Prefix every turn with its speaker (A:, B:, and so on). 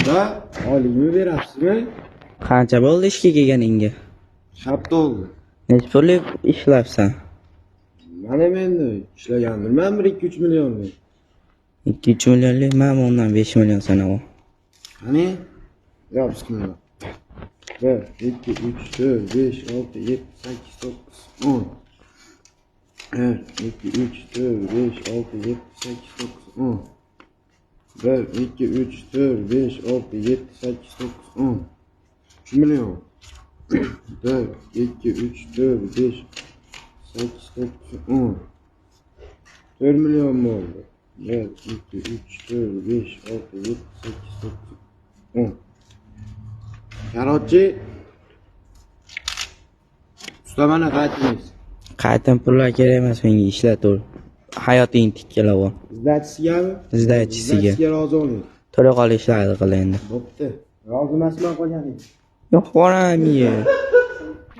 A: Usta, oylikni berasizmi?
B: Qancha bo'ldi ishga kelganingga?
A: Hafta oldi.
B: Necha pullik ishlabsan?
A: Mana endi ishlagandirman bir 2-3 millionlik.
B: 2-3 millionlik, man undan 5 million sanab ol.
A: Qani? Yo, bismillah. 1, 2, 3, 4, 5, 6, 7, 8, 9, 10. 1, 2, 3, 4, 5, 6, 7, 8, 9, 10. 1, 2, 3, 4, 5, 6, 7, 8, 9, 10. 3 million. 1, 2, 3, 4, 5, 8, 9, 10. 4 million bo'ldi. 1, 2, 3, 4, 5, 6, 7, 8, 9, 10. Короче, usta, mana qaytmaysiz.
B: Qaytim pullar kerak emas menga, ishlatur. Hayotingni tikkilab ol.
A: Сдача sigami?
B: Сдача siga.
A: Сдача siga rozi bo'ling.
B: To'la qol ishlarni qil endi.
A: Bo'pti. Rozi emasman qolganing.
B: Yo'q, boraman.